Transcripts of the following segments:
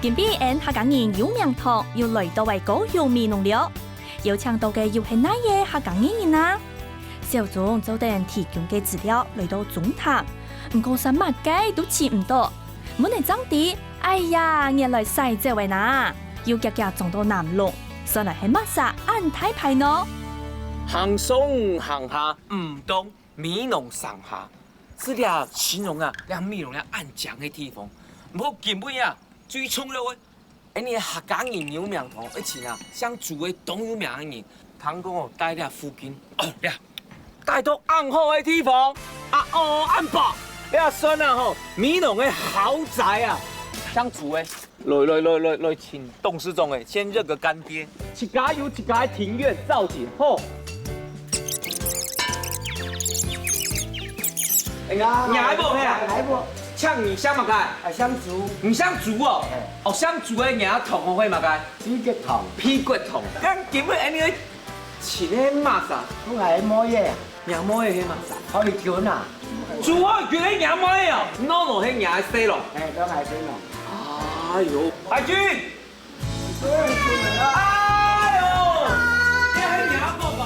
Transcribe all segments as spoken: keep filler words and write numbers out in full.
今晡日客家人有名堂又來到个高雄美濃了，邀請到个又係哪个客家人啊？小鍾做等提供个資料來到中潭，毋過煞麼个都尋毋到。問了正知，哎呀，原來徙走了哪！又遽遽轉到南龍，算來係麼儕恁大牌呢？行上行下，毋當 美濃上下，係這形容啊，這美濃這恁靚个地方。毋過今晡日啊，最重要个，𫣆俚客家人有名堂，而且啊，姓朱个當有名个人，聽講哦，在這附近，哦，這，在到恁好个地方，啊哦，恁棒，這算啊吼，美濃个豪宅啊，姓朱个。 來來來來來，請董事長哎，先認個乾爹。自家有自家个庭院，造景好。哎呀，你還無嘿啊？還無。像你姓麼个？啊，姓朱。你姓朱哦？哎。哦，姓朱个，你同學會麼个？屁股痛。屁股痛。剛今晡日恁樣 尋个麼儕？我个妹仔啊。若妹仔係麼儕？海軍啊。朱海軍係若妹仔哦，諾諾係若个細郎。哎，攏係細郎。哎喲，海軍！哎喲，你係若哥哥。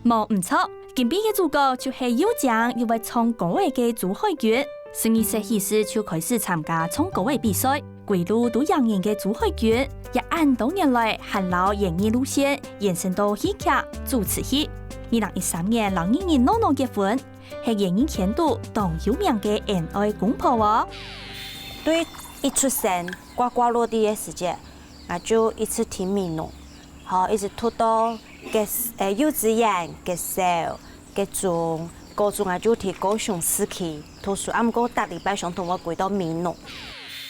無毋著，今晡日个主角就係又靚又會唱歌仔个朱海軍。十二歲起始就開始參加唱歌仔比賽， 歸路都贏人个朱海軍，也恁多年來還摎演藝路線延伸到戲劇、主持戲。二零一三年摎藝人諾諾結婚，係演藝圈肚當有名个恩愛公婆哦。對一出生，呱呱落地个時節，𠊎就一直聽美濃，好，一直讀到个，呃，幼稚園、个小、个中、高中，𠊎就在高雄市區讀書，啊，毋過逐禮拜上堂會歸到美濃。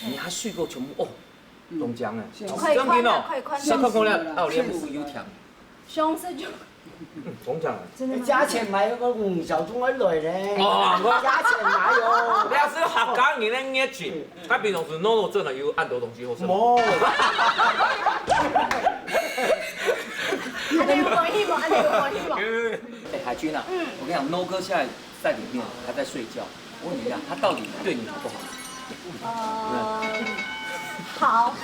你還睡過全部哦，中獎哎，快看啊，快看，你看看了，哦，你目有甜，上次就中獎哎，真的嗎？加錢買个五小鐘而來咧，哦，加錢買哦，你還係客家人个熱情，他平常時諾諾真的有恁多東西好食。哦，還有歡喜嗎？還有歡喜嗎？哎，海軍啊，嗯，我跟你講，諾哥現在在裡面，他在睡覺。 我問你一下，他到底對你好不好？呃，好，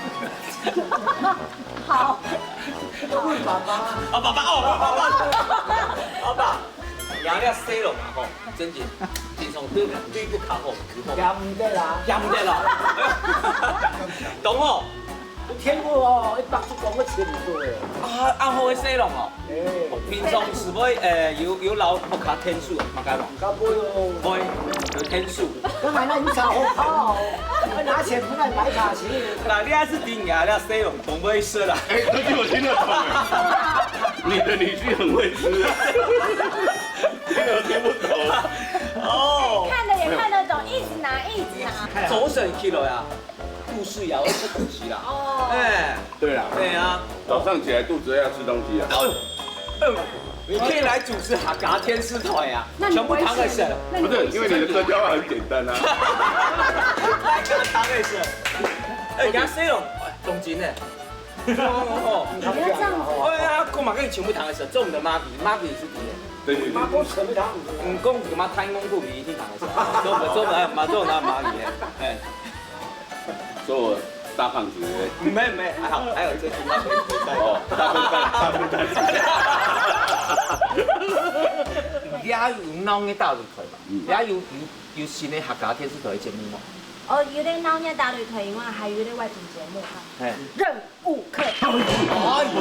好，問爸爸。啊，爸爸哦，爸爸，爸爸，你這細人啊吼，真正平常對對不較好，也毋得啦，也毋得啦。懂哦？天父哦，一百足講个全部對。啊，恁好个細人哦。 平常時會，呃，有有摎屋下𢯭手，麼个無？毋敢買哦。會，有𢯭手。當然啦，有炒紅包哦，要拿錢出來買卡錢。那你還是聽啊，那細人當會食啦。哎，這句我聽得懂哎。你的女婿很會吃啊，聽都聽不懂。哦，看了也看得懂，一直拿，一直拿。早晨起來啊，肚屎也會食東西啦。哦，哎。 對啦，對啊，早上起來肚子餓要吃東西啊。哎呦，哎呦，你可以來主持客家電視台啊，全部聽得識。不是，因為你的客家話很簡單啊。來，客家電視，哎，人家細人，哎，當真呢。哦，哦，哦。你不要這樣子。哎呀，講麼个全部聽得識，做毋得媽咪，媽咪係第一。對對對。媽咪全部聽得識。嗯，講什麼台語講一定聽得識，做毋得，做毋得，媽，做毋得媽咪，哎。 說我大胖子，對不對？沒沒，還好，還有這句話可以帶。哦，大笨蛋，大笨蛋。也有鬧熱大擂台嘛，嗯。也有有有新的客家電視台的節目嘛。哦，有个鬧熱大擂台以外，還有个外景節目哈。嘿。任務客。哎呦，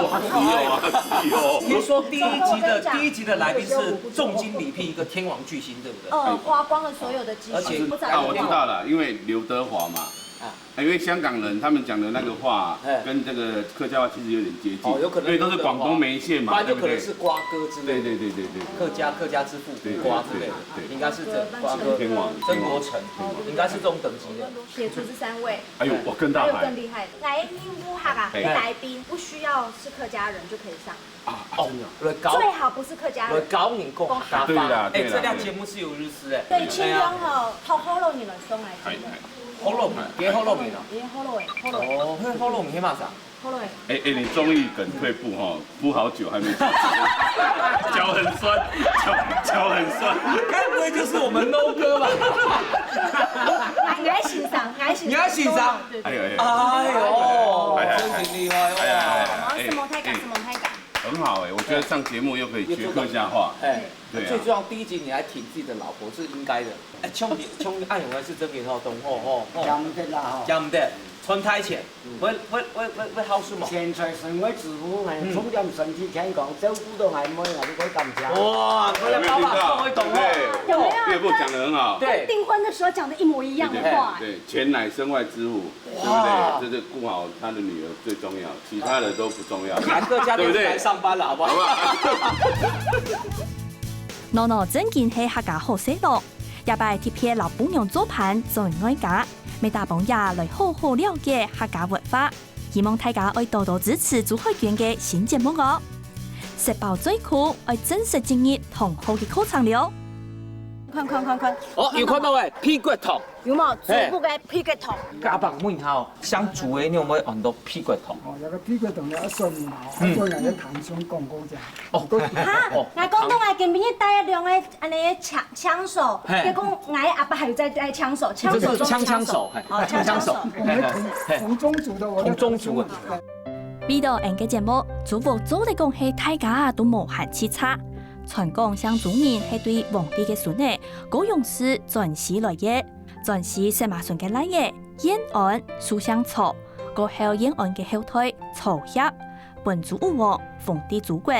哎呦，哎呦。聽說第一集的第一集的來賓是重金禮聘一個天王巨星，對不對？呃，花光了所有的積蓄，而且不找啊，我知道了，因為劉德華嘛，啊。因為香港人他們講的那個話，哎。跟這個客家話其實有點接近，哦，有可能因為都是廣東梅縣嘛，反正就可能是瓜哥之類的，對不對？對對對對對。客家客家之父，對，瓜之類的，對對對。應該是這瓜哥，天王，曾國城，天王。應該是這種等級的。撇除這三位。哎呦，我更大牌。還有更厲害的，來，任務客啊，哎。來賓不需要是客家人就可以上。 啊，哦，真的。來教，最好不是客家人。來教人講客家話。對啦，哎，對啦，這條節目是有意思哎。對，盡量吼，討學老人來上來，真的。哎，哎。學老人，幾學老人啊？也學老人，學老人。哦，該學老人係麼儕？好了欸。哎哎，你中艺梗退步哈，铺好久还没讲，脚很酸，脚脚很酸。该不会就是我们 No 哥吧？来，来欣赏，来欣赏。你要欣赏？对对。哎呦哎呦，哎呦，哎呦，真的厉害哦！哎呀哎呀，哎，什么太感，哎，什么太感？很好哎，我觉得上节目又可以学客家话。哎，对啊。最重要第一集你还挺自己的老婆是应该的。哎，像你像你愛用的是真的吼，懂吼吼吼。讲得啦吼。讲得，穿太前，会会会会会好什么？现在身为主妇，还重点身体健康，照顾到俺妹，俺就会感谢。哇，原来爸爸都会懂哦。对，岳父讲得很好。对，订婚的时候讲的一模一样的话。对，钱乃身外之物，对不对？就是顾好他的女儿最重要，其他的都不重要，来各家店来上班了，好不好？好不好？No No正經係客家好細路，這擺特別摎餔娘做伴轉外家，乜打幫𠊎來好好了解客家文化。希望大家愛多多支持朱海軍个新節目哦！食飽嘴苦，愛正式進入同好个課程了。看看看看，哦，有看到欸，屁股痛。 有無？嘿。祖屋个屁股痛。阿伯問一下哦，像煮个，你有無有很多屁股痛？哦，有个屁股痛要算命嘛，嗯。所以人家唐兄讲过讲。哦，哈，哦。我讲讲啊，今晡日带两个安尼个枪枪手，嘿。结果我阿伯还有在带枪手，枪手中枪枪手，嘿，哦，枪枪手。枪手，我们同同宗族的，我同宗族的。為著𫣆个節目，祖屋做得講係大家都無閒洎杈。傳講姓朱人係對皇帝个孫仔高永士轉世來个。 轉世司馬遷个倈仔晏安，素姓曹，過後晏安个後代曹協，分朱武王封在朱國，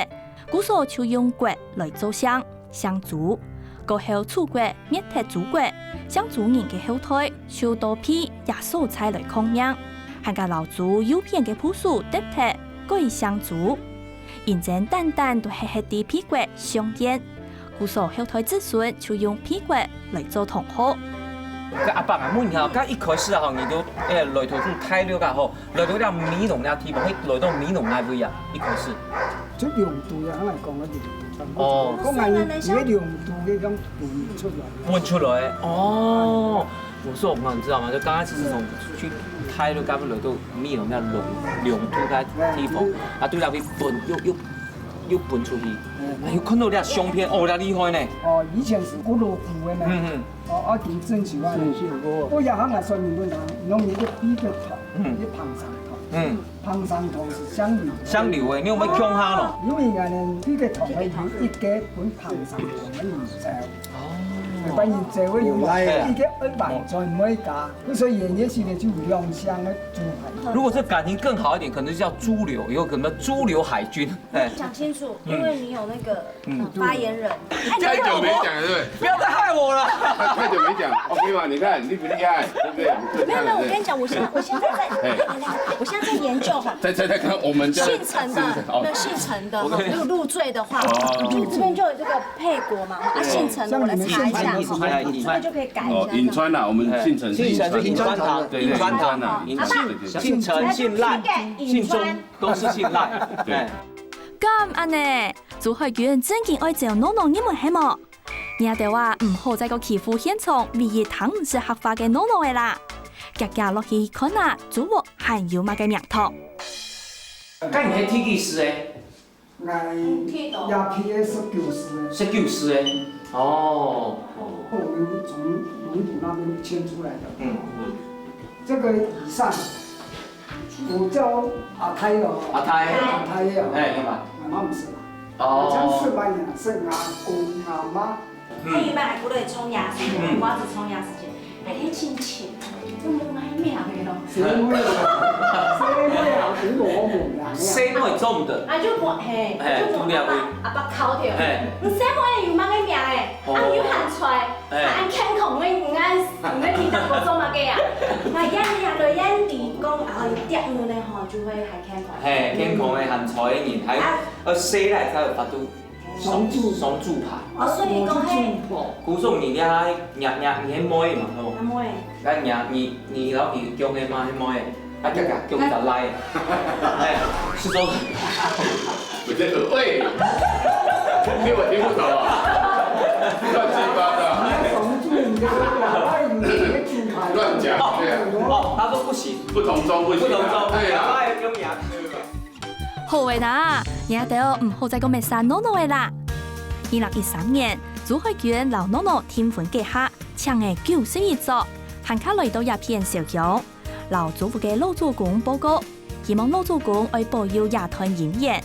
故所就用國來做姓，姓朱。過後楚國滅忒朱國，姓朱人个後代就到別个所在來抗命，還加摎朱右片个部屬奪忒，改姓朱。因爭單單都歇歇在別國相見， 故所後代子孫就用別國來做同號。該阿伯啊，問一下，該一開始啊，吼，你就，欸，來到這大陸啊，吼，來到這美濃這地方，係來到美濃哪位啊？一開始。就龍都呀，來講个龍都。哦。講啊，你你龍都个講分出來。分出來，哦。我說，我知道嗎？就剛開始是從去大陸，該不來到美濃那龍龍都該地方，啊，對那邊分，又又 又分出去。嗯。哎，有看到這相片，哦，這厲害呢。哦，以前是古老古个呢。嗯嗯。哦，啊，對，鄭秀文。鄭秀文。我也還來算命問啊，弄一个比較痛，嗯。一个彭山痛。嗯。彭山痛是相流。相流的，你有沒有共下咯？因為俺呢，比較痛的有一个分彭山痛的人走。哦。一般人走的有一个二万轉每家，所以演员系列就有兩項的組合。如果是感情更好一點，可能就叫朱流，有可能朱流海軍。 哎。讲清楚，嗯。因为你有那个，嗯。呃，发言人。哎，你太久没讲了，对不对？不要再害我了。太，太久没讲，OK 吗？你看，厉不厉害？对不对？没有，没有，我跟你讲，我现在，我现在在，哎。我现在在研究哈。在，在，在看我们家的姓陈的，姓陈，哦。没有姓陈的哈，我跟你，入，入赘的话，哦。就这边就有这个配国嘛，啊，姓陈的我来查一下哈，像你们姓陈的是不是？这个就可以改一下。哦，颍川啊，我们姓陈是姓陈是颍川，颍川堂，对，对，颍川堂，颍川啊，啊，对，对，对。姓，姓陈，姓赖，姓鍾。 都是姓賴。對。哎。敢恁呢，朱海軍正經愛招鬧鬧你們係無？你兜啊，毋好再過欺負現場唯一聽毋識客話个鬧鬧仔啦！遽遽落去看啊，朱屋還有麼个名堂。該你係第幾世欸？𠊎也係个十九世欸。十九世欸。哦。我們從蒙古那邊遷出來的。嗯。這個以上 我叫阿太哦。阿太。阿太哦。哎，你好。阿媽毋識啦。哦。像四班人，是阿公阿媽。嗯。哎，一般來過來創業時間，嗯。我係創業時間，哎，你親戚，都無愛命个咯。細妹啊，細妹啊，比我無命啊。細妹做毋得。啊，就無，嘿，哎，就無阿伯，做了阿伯敲掉。哎。你細妹有麼个命欸？哦。啊，有閒出來。 哎。還恁健康，你，你恁，你恁聽到我做麼个啊？𠊎眼裡啊，對眼裡講，啊，你跌落來吼，就會還健康。嘿，健康个還在个人，還有，啊。呃，細倈才有法度上，上主牌。哦，所以講，嘿。古早人家，人家，人家妹嘛，吼。啊，妹。啊，人家，你，你老弟講个嘛，妹。 啊，嘎嘎，給我打赖。哎，是說，我在喝，喂，你我聽不懂啊，亂七八糟。你要防住人家，哪有人家主牌亂講，對啊，哦，他說不行，不同宗不行啊，不同宗，對啊。他還有跟我們講。好个啦，你兜毋好再講麼儕鬧鬧个啦。二零一三年，朱海軍摎鬧鬧訂婚該下，請了九十一桌，還較來到這片燒香，摎朱屋个老祖公報告，希望老祖公愛保佑這段姻緣。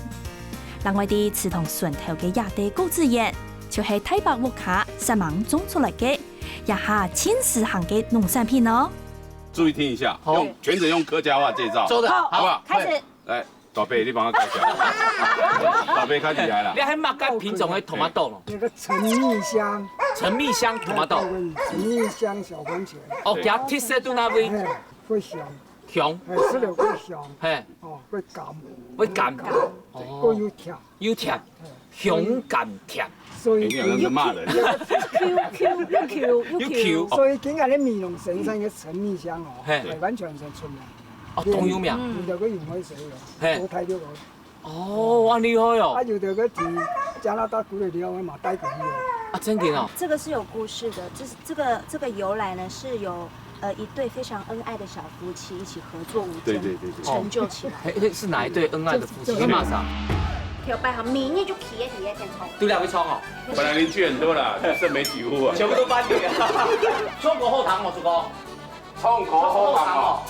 另外，在祠堂脣頭个這垤果子園，就係大伯屋下煞猛種出來个， 這下盡時行个農產品哦。注意聽一下，好。用，全程用客家話介紹。做得，好，好不好？開始。來，寶貝，你幫他介紹。寶貝，看起來了。你還麼个品種的tomato咯？那個陳蜜香。陳蜜香tomato。陳蜜香小番茄。哦，佢特色在哪位？哎，會香。香。哎，吃了會香。嘿。哦，會甘。會甘。哦。又有甜。 又甜，香甘甜。所以哎，你好像在罵人。Q Q又Q又Q。所以今日个美濃先生个陳蜜香哦，嘿。係完全係出名。哦，當有名。有兜个用開水哦，嘿。多大粒哦。哦，哇，厲害哦。啊，有兜个在加拿大古里了嘛，帶過去哦。啊，真的哦。這個是有故事的，這是這個這個由來呢，是有呃一對非常恩愛的小夫妻一起合作無間，對對對對。成就起來。嘿，是哪一對恩愛的夫妻？是麼儕？頭擺吼，每日就企在底下天窗。都兩位窗哦。本來鄰居很多啦，就剩沒幾戶啊。全部都搬離了。窗口後堂哦，主公。窗口後堂哦。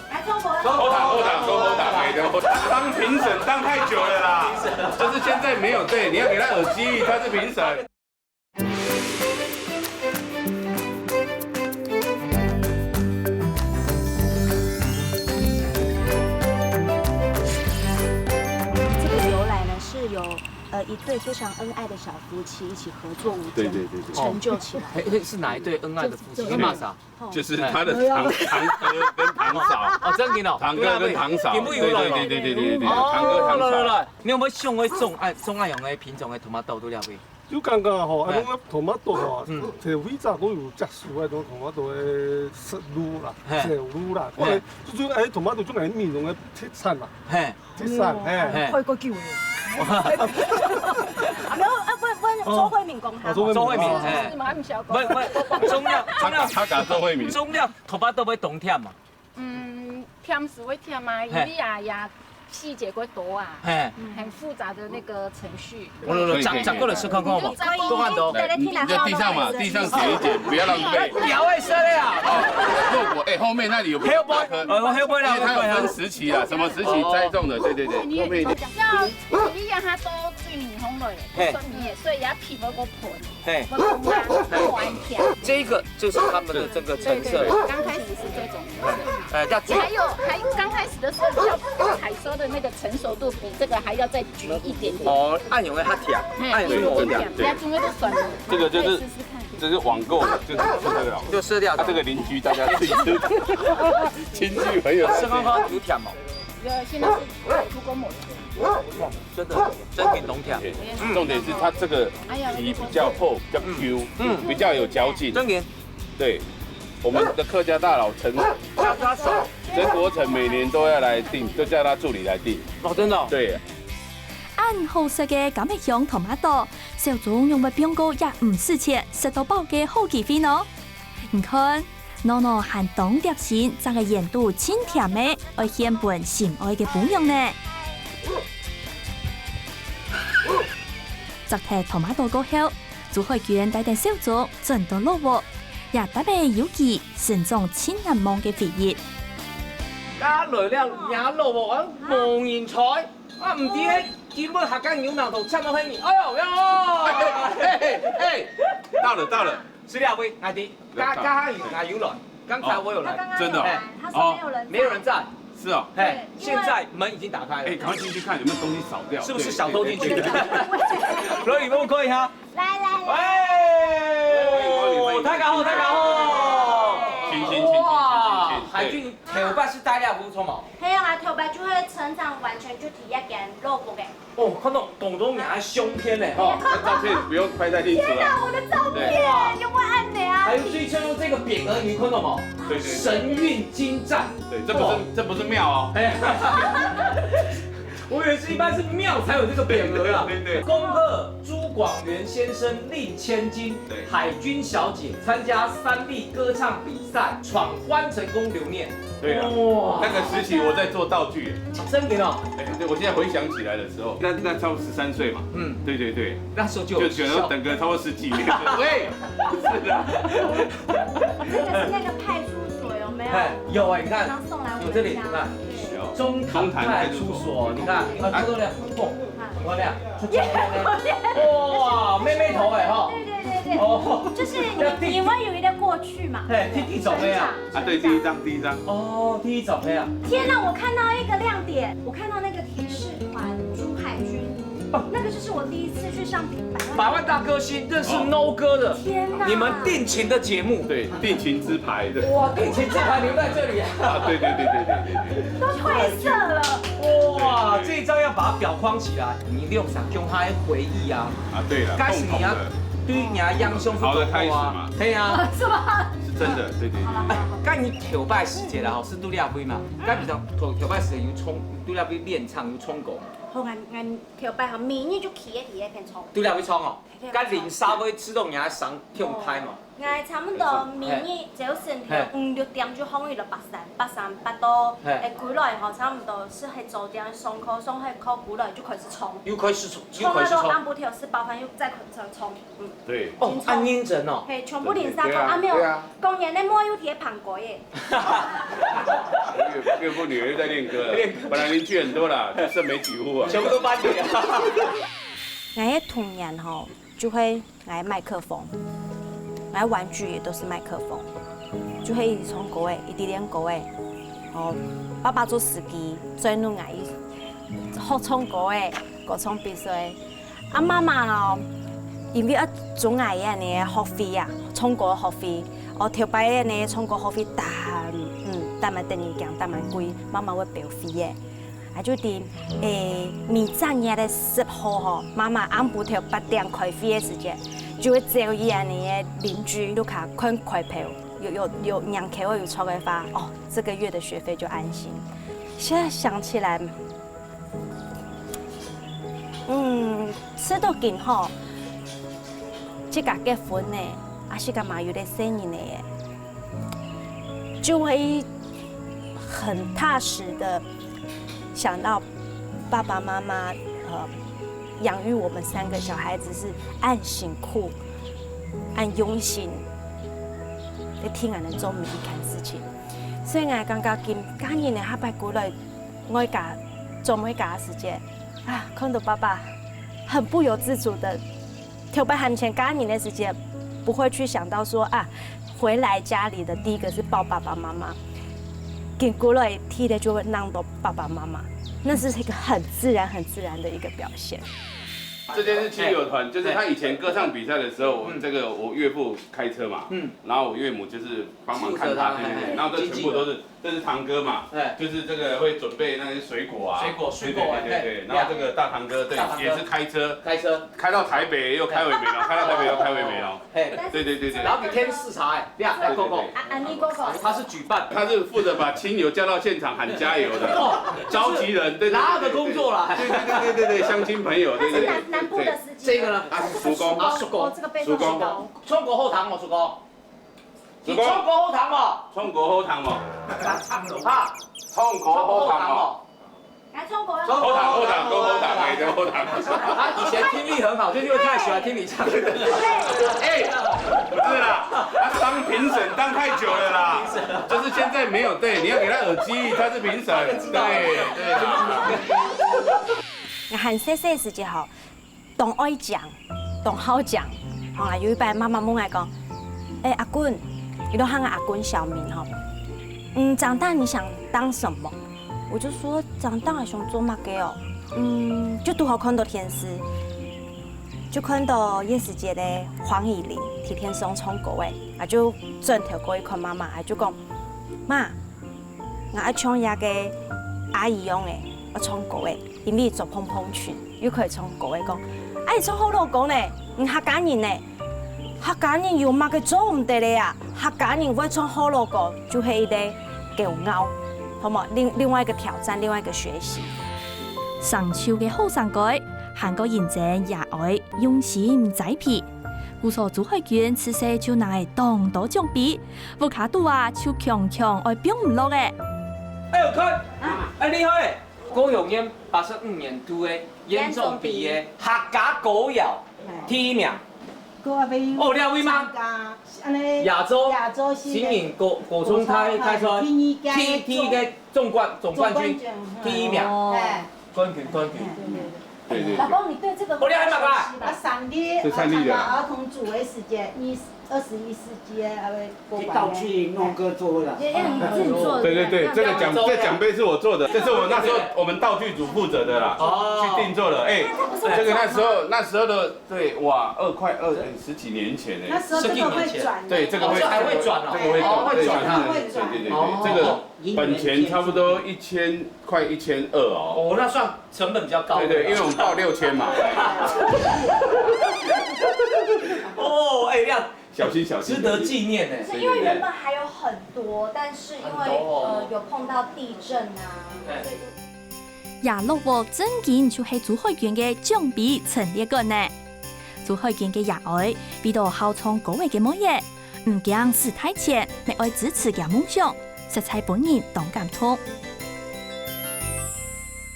還中國。後堂，後堂，中後堂，哎，對，後堂。當評審當太久了啦，就是現在沒有，對，你要給他耳機，他是評審。這個由來呢，是有呃一對非常恩愛的小夫妻一起合作無間，對對對對。成就起來。哎，是哪一對恩愛的夫妻？是麼儕？就是他的堂堂哥跟堂嫂。哦，真的哦。堂哥跟堂嫂，對對對對對對對，堂哥堂嫂。哦，來來來，你有無想過種愛種愛用个品種个tomato在這位？ 就感覺吼，啊，嘿。講到tomato吼，嗯。這位置都有接受啊，種tomato个食路啦，嘿。食路啦，嘿。後來就種哎tomato種來美濃个特產啦，嘿。特產，嘿。嘿。開過久了。沒有啊，問問周慧敏講他。哦，周慧敏，周慧敏，哦。嘿。是嗎？你不曉得。問問，種了種了，他講周慧敏，種了tomato會當甜嘛？ 嗯，甜是會甜啊，嘿。因為啊，也細節過多啊，嘿。很複雜的那個程序。我來來，可以，可以，可以。講講來試看看好無？可以，講看到。可以，可以，可以。你在地上嘛，地上撿一撿，不要浪費。掉會色的啊。哦，如果，哎，後面那裡有後背，大棵，呃，後背啦，因為它有分時期啦，後背啦。什麼時期栽種的，對對對，後面一點。要，你讓它多對你烘了，嘿。所以也皮包過盆。 嘿。不同啊，不完全。這個就是他們的這個成色。對，對，對，剛開始是這種。哎，要煮。還有，還剛開始的時候，像採收的那個成熟度比這個還要再橘一點點。哦，恁樣會較甜，嘿，恁樣會好甜。對。人家中間都酸了。這個就是，可以試試看。這是網購的，就是，就是這個老師。就色調的。他這個鄰居大家自己吃，親戚朋友。吃看看有甜無？有，現在是出過某一個。 真的，真品農田。嗯。重點是它這個皮比較厚，比較Q，嗯。比較有嚼勁。真品。對，我們的客家大佬陳，叫他手。陳國成每年都要來訂，都叫他助理來訂。哦，真的哦。對。恁好食个柑仔香tomato，小鍾仰會放過這毋使錢、食到飽个好機會呢？你看， 鬧鬧還當貼心，摘个圓肚盡甜个，愛獻分心愛个餔娘呢。摘忒tomato過後，朱海軍帶等小鍾轉到老屋，這搭个有機生長盡難忘个回憶。啊，來了，若老屋啊，無人睬，啊，毋知係今晡客家牛奶糖摻到係你，哎喲喲！哎哎哎，到了到了。 是這位，𠊎知，剛剛有，𠊎有來，剛才我有來。哦，真的哦。哎，他說沒有人在。哦，沒有人在。是哦。哎，對，因為現在門已經打開了。哎，趕快進去看有沒有東西掃掉。是不是小偷進去的？對，對，對。所以你們可以哈。來，來，來。哎，大家好，大家好。請，請，請，請，請，請。哇，海軍頭擺係戴這副錯嗎？係啊，頭擺就係成長完全就體驗感落魄个。 哦，看到懂懂你還胸篇呢，哈。哦，那照片不用拍太清楚了。天哪，我的照片，對。有沒有按的啊？還有最重要這個匾額，你看到嗎？對對對。神韻精湛。對，這不是，哇。這不是廟哦。哎呀，我以為是一般是廟才有這個匾額啊。對對對。恭賀朱广元先生令千金，对，海军小姐参加三立歌唱比赛，闯关成功留念。对啊，哇，那个时期我在做道具。真的哦。哎，对，我现在回想起来的时候，那那差不多十三岁嘛。嗯，对对对，那时候就就觉得等个差不多十几年。喂，是的。这个是那个派出所有没有？哎，有哎，你看，然后送来我们家。有这里，你看，对。中潭派出所，你看，你看漂不漂亮？哦，很漂亮，出去看呢。哇，妹妹头哎哈。对对对对，哦，就是你你们有一个过去嘛。嘿，第一种哎呀。啊，对，第一张，第一张。哦，第一种哎呀。天哪，我看到一个亮点，我看到那个提示牌朱海军，那个就是我第一次去上百万。百万大歌星认识 No 哥的，天哪！你们定情的节目。对，定情之牌的。哇，定情之牌留在这里啊。啊，对对对对对对对。都褪色了。哇，这一张要把它裱框起来，你一定要想用他的回忆啊。啊，对了，该是你啊，共同的。对你啊，杨兄是好的开始嘛。对啊。是吗？是真的，对对对。好了，好了，好了。该你头摆时节啦，吼，是拄了几嘛？该比较头头摆时节有唱，拄了几练唱有唱过吗？好，俺俺头擺吼，每日就企在第一片唱。拄了几唱哦。 甲零三岁知道你还上跳台嘛？哦，𠊎差不多每日朝晨頭五六點就䟘起來爬山，爬山爬到，嘿，欸，歸來吼，差不多係係早點上課，上課歸來就開始唱。又開始唱，又開始唱。唱到暗晡頭食飽飯又再開始唱。嗯。對。哦，恁認真哦。嘿，全部零三个，對啊，啊，沒有，對啊。過年个妹又貼飯粿耶。岳岳父女兒又在練歌了，練歌。本來鄰居很多啦，就剩沒幾戶啊。全部都搬走了。 𠊎个童年吼，就係𠊎个麥克風，𠊎个玩具也都是麥克風，就係一直唱歌仔，一直練歌仔。哦，爸爸做司機，載等𠊎去學唱歌仔，歌唱比賽。啊，媽媽哦，因為愛準𠊎个恁呢學費啊，唱歌學費，哦，頭擺个恁呢唱歌學費當，嗯，當蠻得人驚，當蠻貴，媽媽會標費个。 啊，就在，欸，每隻月个十號吼，媽媽暗晡頭八點開會个時節，就會走去恁呢个鄰居屋下看開票，有有有人客有著个話，哦，這個月的學費就安心。現在想起來，嗯，試著今吼，自家結婚呢，啊，自家嘛有兜細人仔耶。 就會很踏實的想到爸爸媽媽，呃，養育我們三個小孩子是恁辛苦、恁用心，在替𠊎等做每一件事情。所以𠊎感覺今今年个下擺歸來，外家做外家个時節，啊，看到爸爸很不由自主的 頭擺還前嫁人个時節，不會去想到說啊，回來家裡的第一個是抱爸爸媽媽，緊過來第一個就會想到爸爸媽媽，那是一個很自然、很自然的一個表現。這間是親友團，就是他以前歌唱比賽的時候，我這個我岳父開車嘛，嗯，然後我岳母就是幫忙看他，負責他，對對對，嘿，嘿，然後這全部都是 這是堂哥嘛，哎，就是這個會準備那些水果啊，水果，水果，對對對對對，哎，然後這個大堂哥，對，大堂哥也是開車，開車，開到台北又開回美濃，開到台北又開回美濃，嘿，對對對對，然後每天視察，哎，對啊，來，對對對，Coco，啊，啊，你Coco，他是舉辦，他是負責把親友叫到現場喊加油的，哦，召集人，對對對，拉的工作啦，對对对对对对，鄉親朋友，對对对，他是南南部的司機，這個呢，他是叔公，啊，叔公，哦，這個輩分叔公，叔公，中國後堂哦，叔公。 叔公。你唱歌好聽無？唱歌好聽無？哈？唱歌好聽無？來唱歌啊！好聽，好聽，講好聽，哎，講好聽。他以前聽力很好，就是因為太喜歡聽你唱歌。哎，不是啦，他當評審當太久了啦，就是現在沒有，對，你要給他耳機，他是評審，對，對啦。𠊎還細細時節吼， 當愛講，當好講。吼，有一擺媽媽問𠊎講：「哎，阿君」，佢都喊𠊎阿君小名吼。「嗯，長大你想當什麼？」我就說：「長大想做麼个哦？」嗯，就拄好看到電視，就看到葉詩潔个黃乙玲在電視上唱歌仔，啊就轉頭過去看媽媽，啊就講：「媽， 𠊎愛像這個阿姨樣仔，愛唱歌仔，因為做蓬蓬裙，又可以唱歌仔。」講：「哎，唱好老公呢，你客家人呢？客家人有麼个做毋得个啊？客家人會唱好老公，就係一個驕傲，好無？另另外一個挑戰，另外一個學習。」上手个好聲歌，還過認真爺哀用心栽培。故所朱海軍自細就拿當多獎杯，屋下肚啊就強強愛放毋落欸。哎喲，看，哎，厲害欸！高雄縣八十五年度的縣長杯的客家歌謠第一名。哦，這位嗎？亞洲亞洲新人歌歌唱大賽第二屆的總冠總冠軍，第一名。哦，冠軍冠军。对对对。老公，你对这个哦，你还蛮快。啊，上个这三立的啦。儿童组的时间，二二十一世纪的那个国宝呢。道具弄个座位了。也让你自己做。对对对，这个奖这奖杯是我做的，这是我那时候我们道具组负责的啦，哦，去定做的。哎，这个那时候那时候的对哇，二块二，哎，十几年前呢。那时候这个会转的。对，这个会还会转哦，这个会动，哦，会转啊，对对对对，这个本钱差不多一千块一千二哦。哦，那算成本比较高。对对，因为我们报六千嘛。哦，哎，这样小心小心，值得纪念呢。是因为原本还有很多，但是因为呃有碰到地震啊，所以就。 爺老屋正經就係朱海軍个獎杯陳列館呢。朱海軍个爺哀為著好唱歌仔个妹仔，毋驚使大錢，乜愛支持厥夢想，實在分人當感動。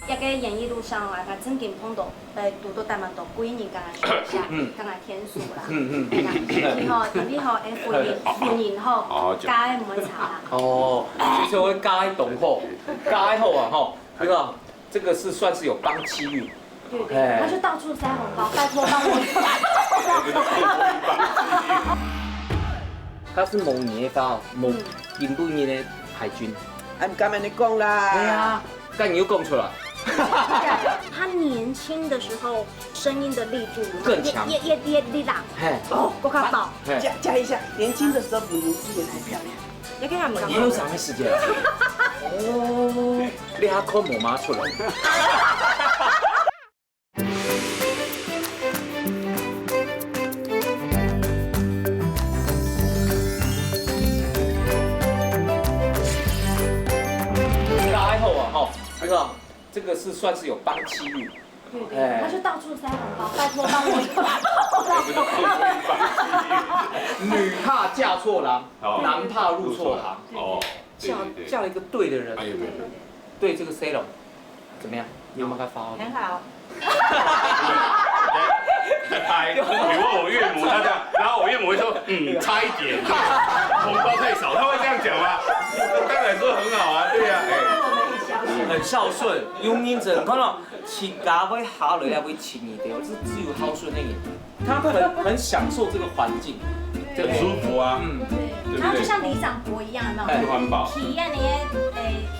這個演藝路上啊，佢正經碰到，呃，堵到當多貴人，敢若學校，敢若天使啦，嗯嗯，佢吼，因為吼，誒，婦人婦人吼，嫁个毋會差啦。哦，所以會嫁个當好，嫁个好啊吼。 這個這個是算是有幫氣運。對對，他就到處塞紅包，拜託幫我。佢係無年个話，無今晡日个海軍。啊，毋敢恁樣講啦。哎呀，該你又講出來。他年輕的時候，聲音的力度更強，越越越越力大，嘿，哦，夠較爆。嘿，加加一下，年輕的時候比林志穎還漂亮。 你又長个時間。哦，你還看無媽出來？大家好啊，吼，這個這個是算是有幫氣運。 對對，他就到處塞紅包，拜託幫我。女怕嫁錯郎，男怕入錯行。哦，嫁嫁了一個對的人，哎呦，沒有沒有，對這個C龍，怎麼樣？你有沒有給他發？很好。在拍，你問我岳母，他這樣，然後我岳母會說，嗯，差一點，紅包太少，他會這樣講嗎？當然說很好啊，對呀，哎。很孝順，有認真，看到 自家會下來也會請你的，是只有孝順个人，他很很享受這個環境，很舒服啊，嗯，對不對？他就像里長伯一樣，有沒有？很環保。體驗那些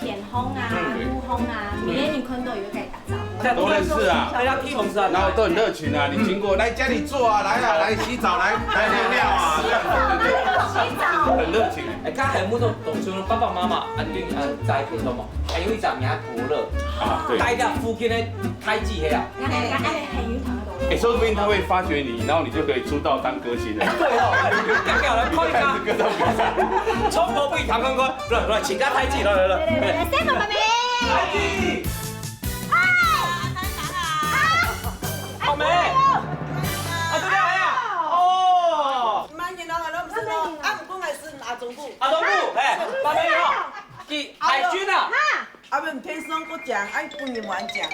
誒，田風啊、路風啊，每天你看到有在打招呼。都認識啊，大家同事啊，然後都很熱情啊，你經過來家裡坐啊，來啊，來洗澡，來來尿尿啊，這樣子對不對？洗澡，很熱情。哎，剛才很多同事爸爸媽媽啊，對啊，在天都嘛，還有一張名伯樂。 啊，對。帶到附近个太子去啊。哎，哎，很有糖的東西。哎，說不定他會發掘你，然後你就可以出道當歌星了。對哦，哎，要不要來看一下？歌唱比賽。衝過去談看看，來來，請假太子，來來來。來來來，先問問你。太子。哎，好美。啊，這個還好。哦。慢點哦，老師哦。啊，毋過還係阿忠牯。阿忠牯，哎，慢慢哦。佢海軍啊。 啊，毋天生个獎，愛分你玩獎。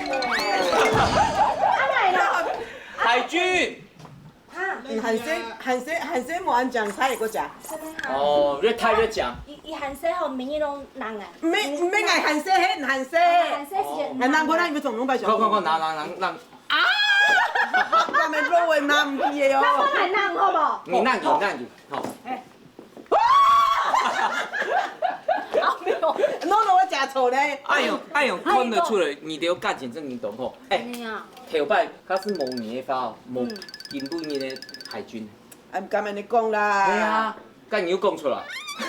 海軍。嗯，還細，還細，還細無恁獎，才有个獎。哦，越大越獎。伊，伊還細吼，名義攏人啊。毋免，毋免愛還細，還細。還細時間。還難過，咱有總攏白想。快快快，拿拿拿拿。啊！咱們落尾拿毋去个哦。那我買那好不好？你那你那你，好。哎。 啊，沒有。No no，我食醋咧。哎喲，哎喲，看得出來，你都有感情真的懂吼。哎，真的啊。頭擺，佢係無你个話，無今晡日个海軍。啊，毋敢恁樣講啦。對啊，該你又講出來。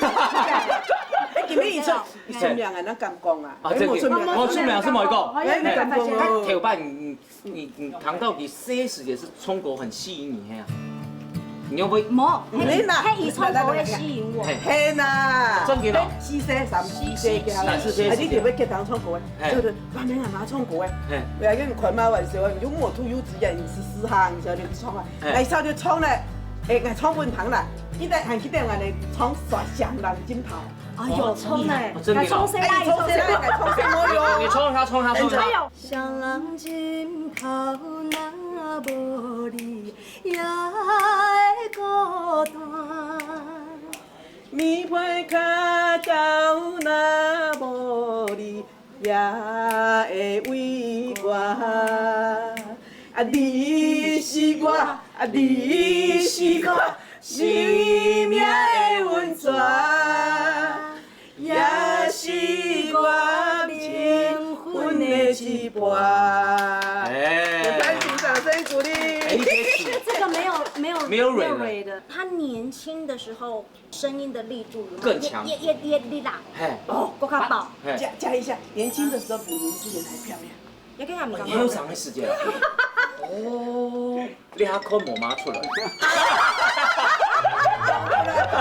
哎，今日伊出，伊出名啊，咱敢講啊？啊，哎，無出名。無出名係無講。哎，你敢講哦？頭擺你 你你談到佢細時節係中國很吸引你，係啊？你有無？無，你哪？係佢唱歌个吸引我。嘿。係哪？正經哦。四歲、三四歲个，三四歲啊，你特別去聽唱歌个，嘿。對對，外面阿媽唱歌个，嘿。我要跟你看嘛，玩笑，你就摸出幼稚園，你試試哈，你曉得唱啊，嘿。來，曉得唱咧，哎，來唱分聽啦，你得還記得俺的唱《山人盡跑》。哎呦，唱咧，哦，正經哦。來唱誰啦？哎，你唱誰啦？你唱誰啦？你唱他，唱他，唱他。哎呦。 哎。掌声鼓勵。哎，你可以指。这个没有，没有，没有蕊的。没有蕊的。他年轻的时候，声音的力度有没有更强。也，也，也，也力啦。嘿。哦，够卡爆。嘿。加，加一下，年轻的时候比林志玲还漂亮。也跟他们讲。哦，也有长的时间了。哦。 你还看無嘛出來？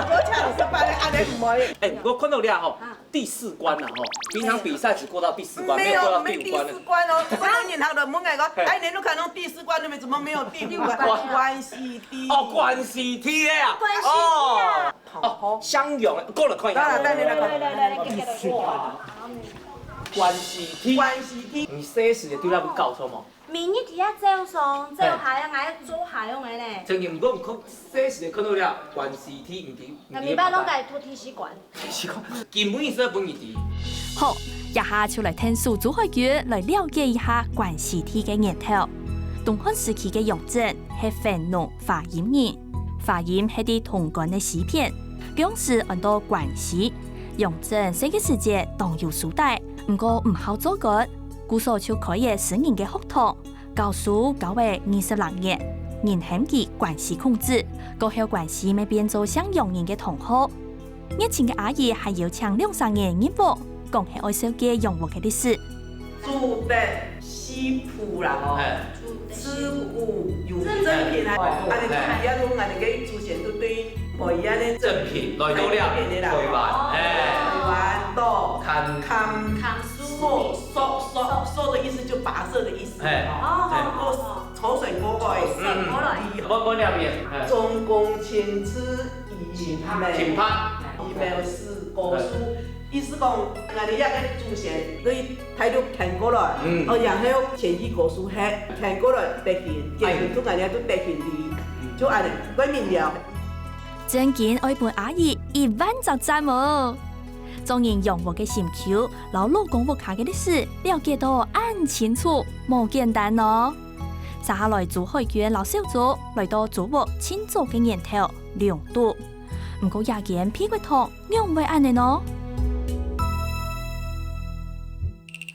我請你食飯咧，恁樣毋會。哎，毋過看到你啊吼，啊。第四關啊吼，平常比賽只過到第四關，沒有，沒有過到第五關的。沒有第四關哦，不能演他的，莫講講，嘿。哎，你都看到第四關，你們怎麼沒有第五關？第五關。關西地。哦，關西地的啊。關西地啊。哦，哦，相擁，過了看一下。來，來，來，來，來，來，來，來，來，來，來，來，來，關西地。關西地。你細時就對那邊搞錯嗎？ 明日佢也照常，照下樣，還要做下樣个呢。正經，毋過毋看，細時看到了，關西地毋知，那明白攏該讀第四關。第四關，根本意思本意知。好，這下就來𢯭手朱海軍來了解一下關西地个源頭。東漢時期个楊震係弘農華陰人，華陰係在潼關个西片，當時安到關西。楊震細个時節當有書呆，毋過毋好做官， 故所就開了私人个學堂，教書教了二十零年，人喊佢關西孔子，過後關西乜變做姓楊人个同好。熱情个阿姨還邀請兩儕人入屋，講係愛紹介楊屋个歷史。朱德西鋪啦吼，嘿。朱德西鋪。朱屋有正品啊，哦，啊，你看，嘿。你要用俺个祖先都對 無一樣个正品來到了台灣，哎。台灣到看，看，看樹，樹，樹，樹的意思就跋涉的意思，哎。哦。哎。過，潮水過後，嗯。過來。我，我那邊，哎。中公親自移苗，移苗，移苗是果樹，哎。意思講，俺這个祖先對大陸遷過來，嗯。哦，然後遷去果樹遐，遷過來北京，哎。北京就俺這都北京的，就恁樣，改名了。 正經愛分阿姨一萬隻讚哦！做人楊屋个心臼，摎老公屋下个歷史了解到恁清楚，無簡單哦！接下來朱海軍摎小組來到朱屋盡早个源頭龍肚。毋過這間避骨堂仰會恁呢呢？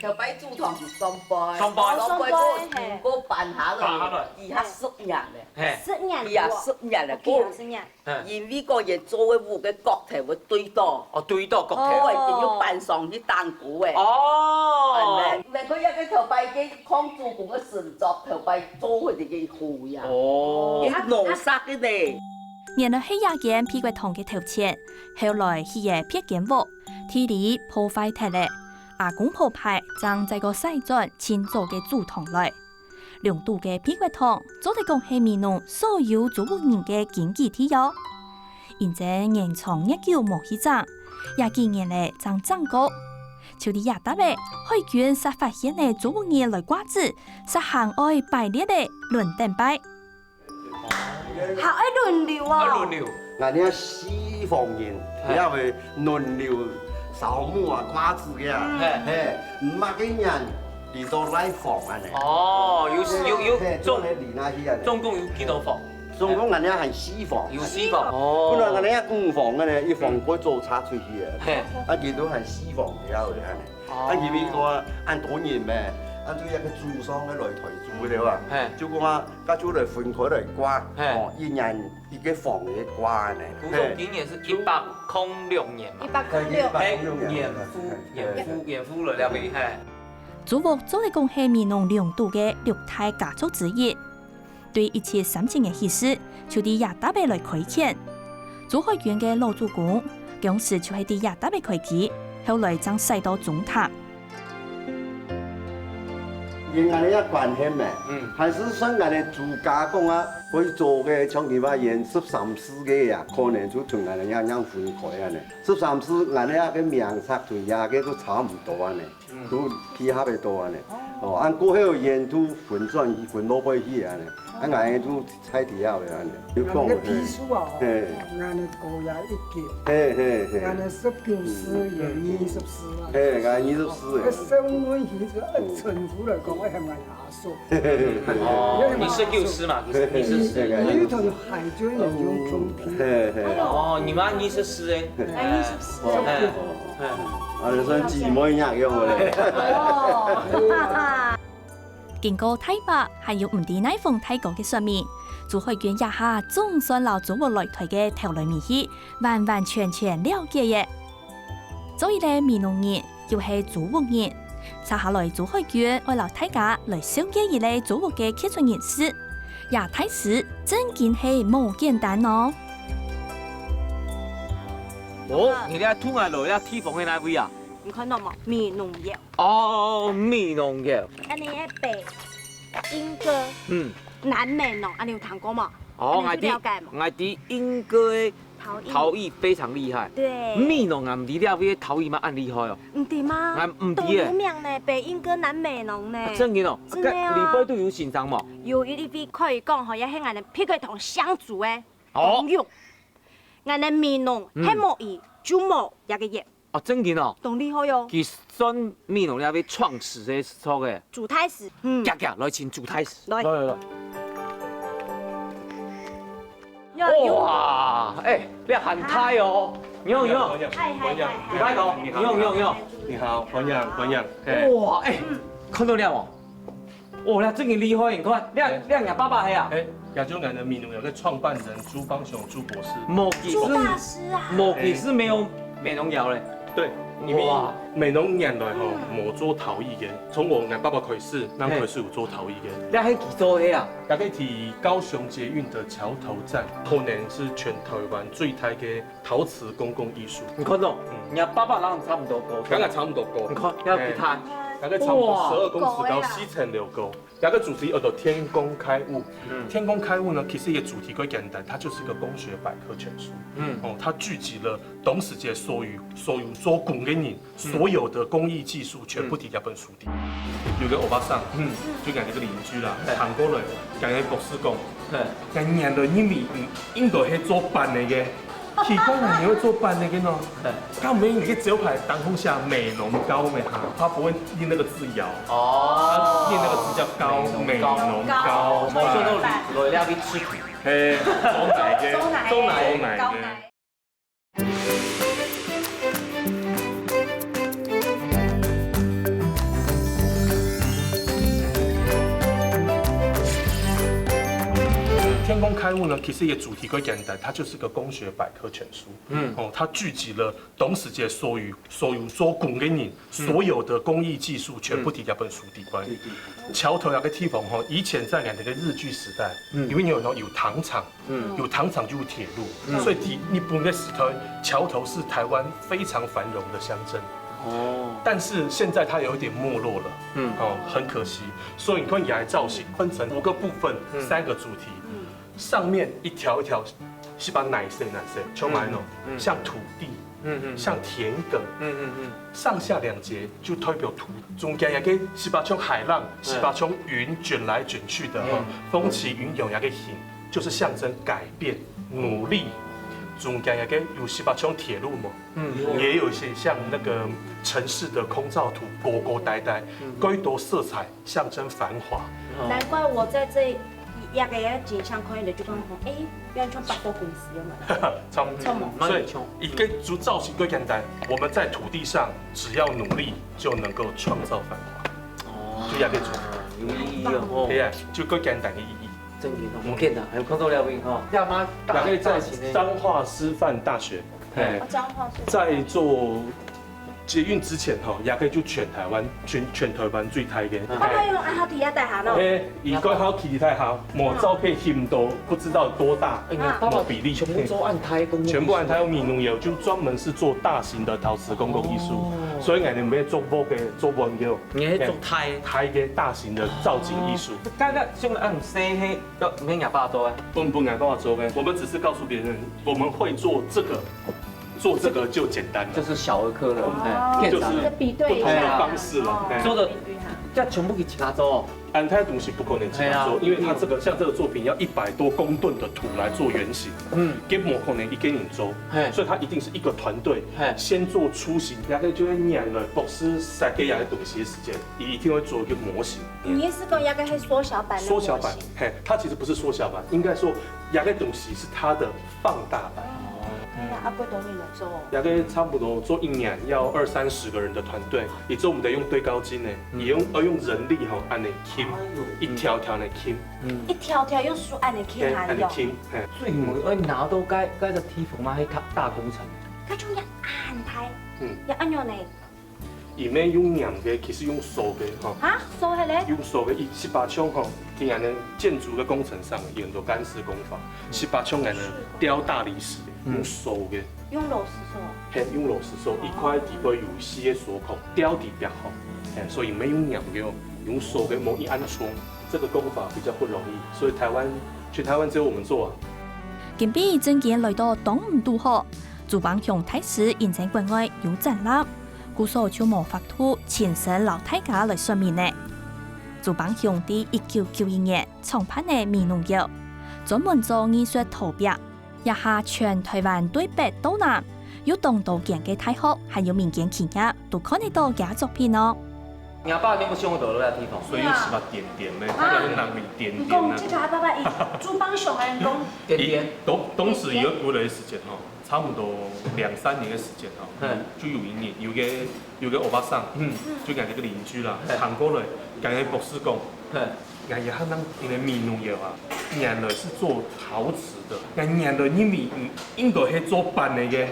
頭擺祖堂係上輩，上輩。上輩个，哦，上輩，嘿。經過搬下來，搬下來。佢還十年咧。嘿。十年了哦。佢也十年咧，哦，佢也十年。嘿。因為講佢做个屋个角頭會對到。哦，對到角頭。哦，一定要搬上去打鼓个。哦。恁呢，毋過這个頭擺个抗租公个神作，頭擺做个這个好呀。哦。佢弄煞个呢。原來係這間避骨堂个頭前，後來起个別間屋，地泥破壞忒咧。 阿公婆牌正再過徙轉盡早个祖堂來。龍肚个避骨堂做得講係美濃所有朱屋人个經濟地哦。因爭年長月久無去整，這幾年咧正整過。就在這搭仔，海軍煞發現咧朱屋人來掛紙，煞行愛排列咧輪等拜。 還愛輪流哦。愛輪流。𠊎這四房人，嘿。也會輪流掃墓啊、掛紙个啊。嗯。嘿。嘿，毋係个人，佢做來房恁呢。哦，有，有，有，嘿，總，做來輪下去恁呢。總共有幾多房？總共𠊎這還四房。有四房。哦。本來𠊎這五房个呢，一房過做差出去个。嘿。啊，佢都還四房了，恁呢。 哦。啊，因為講恁多人咩，啊，對一个祖上个來台住个啊，嘿。就講啊，該就來分開來掛，嘿。哦，一人一个房个掛呢。古董今年是一百空六年嘛。一百空六。嘿，一百空六年。遠夫，嘿。遠夫，遠夫來了未？嘿。朱屋做得講係美濃龍肚个六大家族之一。對一七三七年起勢，就在這搭仔來開墾。朱海軍个老祖公，當時就係在這搭仔開基，後來正徙到中壢。因為恁樣關係咩？嗯。還係算𠊎等朱家講啊，會做个像你話演十三世个啊，可能就同𠊎等樣樣分開恁樣。十三世𠊎等个名冊同這个都差毋多恁樣。 都配合得到恁樣。哦，恁過後煙都分轉去，分落背去恁樣，恁𠊎都在底下个恁樣，有講个。人个批數啊，嘿。人个高也一級，嘿嘿嘿。人个十九世也二十四啊。嘿，𠊎二十四个。該收入去就按成數來講，愛喊𠊎阿叔。哦，你十九世嘛，你是你是你你同海軍人用中平。嘿嘿。哦，你們二十四哎。哎，二十四。哎。 哎，恁樣算姊妹樣个無咧？哦，哈哈。經過大伯還有毋知哪方大哥个說明，朱海軍這下總算摎租屋來台个頭來尾去，完完全全了解了。做一個美濃人，又係租屋人，接下來朱海軍愛摎大家來紹介一個租屋个傑出人士。 這大師正經係無簡單哦。哦，你這渡𠊎來這地方係哪位啊？你看到無？美濃窯。哦，美濃窯。恁樣个北鶯歌，嗯。南美濃，恁樣有聽過無？哦，恁樣有了解無？𠊎知，𠊎知鶯歌个 陶藝。陶藝非常厲害。對。美濃啊，毋知這位陶藝嘛恁厲害哦。毋知嗎？啊，毋知耶。當有名呢，北鶯歌南美濃呢。啊，真个哦。真个啊。啊，該裡背都有欣賞無？有一位可以講吼，也係𠊎等避風塘上主个哦。當有。𠊎等美濃，嗯。係無佢，就無這個業。 哦，真个哦。當厲害哦。佢算美濃這位創始个時候个。朱大師，嗯。遽遽來請朱大師。來。來來來。有有。哇，哎，這很大哦。你好你好。嗨嗨嗨。你好你好。你好你好你好。你好，歡迎歡迎。嘿。哇，哎，看到了無？ 哦，這真个厲害，你看，這，哎。這若爸爸係啊？哎，也就𠊎等美濃窯个創辦人朱邦雄朱博士。無佢係，朱大師啊。無佢係無美濃窯咧。對，因為哇。美濃原來吼，嗯。無做陶藝个，從𠊎，𠊎爸爸開始，正開始有做陶藝个。這係佢做个啊？大概在高雄捷運个橋頭站，可能係全台灣最大个 陶瓷公共藝術。你看到，嗯。你爸爸摎你差毋多高。剛剛差毋多高。你看，這幾大。哎，大概差不多哇。十二公尺高，四層樓高。這個主題叫做天工開物。嗯。天工開物呢，其實一個主題很簡單，它就是一個工學百科全書。嗯。哦，它聚集了當時節所有，所有做工个人，嗯。所有的工藝技術全部在這本書。 有個歐巴桑，嗯。就𠊎這個鄰居啦，哎。行過來，同𠊎博士講，哎。𠊎原來認為你應該係做粄仔个，奇怪，你會做粄仔个呢？哎。該毋係你个招牌當中寫美濃糕咩哈？他不會念那個字窯，哦。他念那個字叫糕，美濃糕。美濃糕。無想到你來這位食品。嘿，做粄个，做粄个。做粄个。糕粄。 天工開物呢，其實一個主題很簡單，它就是個工學百科全書。嗯。哦，它聚集了當時節所有，所有做工个人，嗯。所有的工藝技術全部在這本書裡面。嗯。對，對。橋頭那個地方吼，以前在𠊎等个日據時代，嗯。因為有，有糖廠， 嗯。有糖廠就有鐵路，嗯。所以在日本个時代，橋頭是台灣非常繁榮的鄉鎮。哦。但是現在它有一點沒落了，嗯。哦，很可惜。所以你看，這個造型分成五個部分，嗯。三個主題，嗯。上面一條一條係把泥色，泥色，充滿了，嗯，嗯。像土地， 嗯，嗯，嗯。像田埂，嗯，嗯，嗯。上下兩節就代表土，中間那個係把像海浪，嗯。係把像雲捲來捲去的哈，嗯。風起雲湧那個形，就是象徵改變、努力。中間那個有係把像鐵路嘛，嗯。也有一些像那個城市的空照圖，高高低低，嗯。更多色彩，象徵繁華。哦。難怪我在這一，一個景象看到就講，哎， 變成百貨公司了嘛。差不多。所以，一個主造型最簡單，我們在土地上只要努力，就能夠創造繁華。哦。就這個主。有意義哦。對啊，就最簡單的意義。真的哦，無簡單，還有看到了無？哈，要嗎？大家造型呢？彰化師範大學，嘿。哦，彰化師範。在做捷运之前吼，也个就全台湾，全，全台湾最大个。爸爸用恁好个大下喏。哎，你刚好提太好，我照片很多，不知道多大，哎，爸爸没比例。全部做恁大个公共艺术。全部恁大个美濃窯，就专门是做大型的陶瓷公共艺术，哦。所以俺们没做木个，做木个，你是做大，大个大型的造景艺术。刚刚像恁細个，要免阿爸做啊？不，不，俺爸爸做个，我们只是告诉别人，我们会做这个。 做这个就简单了。就是小儿科了，哦。哎，就是不同的方式了。哎。做个，这全部一家做。安泰东西不可能自家做，哎呀。因为它这个，像这个作品要一百多公吨的土来做原型，嗯。根本不可能一个人做，嘿。所以它一定是一个团队，嘿。先做初型，然后就会研了博士设计个东西的时间，一定会做一个模型。你意思讲，那个是缩小版的模型？缩小版，嘿，它其实不是缩小版，应该说，那个东西是它的放大版。 哎呀，啊，幾多年來做？大概差不多做一年要二三十个人的团队，以致我们得用堆高机呢，也用，要用人力吼，按呢拼，一条条的拼，一條條用手按呢拼，嘿，按呢拼，嘿。所以你愛拿到該，該个地方嘛，係大，大工程。該種要安排，嗯。要按樣呢。 佢毋係用捏个，其實用掃个吼。啊，掃个咧？用掃个，一，十八槍吼，今年呢建築个工程上有很多乾式工法，十八槍个呢雕大理石，用掃个。用螺絲掃？嘿，用螺絲掃，一塊底背有四个鎖孔，雕底壁吼。嘿，所以毋係用捏个哦，用掃个，無一安裝，这个工法比较不容易，所以台湾，全台湾只有我们做啊。今晡日正經來到當毋堵好，朱邦雄大師因為國外有展覽， 故所就無法度親身摎大家來說明呢。朱邦雄在一九九一年創辦个美濃窯，專門做藝術陶壁，這下全台灣對北到南，有當多間个大學還有民間企業都看得到厥作品哦。你阿爸有無想到落來地方？所以有時嘛點點呢，啊。他有人拿米點點呢。你講這个阿爸爸，伊朱邦雄个人講，點點。當，當時有，有个時間吼， 差不多兩三年个時間吼，嗯。就有一年，有个，有个歐巴桑，嗯。就𠊎个鄰居啦，嗯。行過來，同𠊎博士講，嗯。𠊎這下人因為美濃窯啊，原來是做陶瓷的，𠊎原來認為，嗯，應該係做板个个，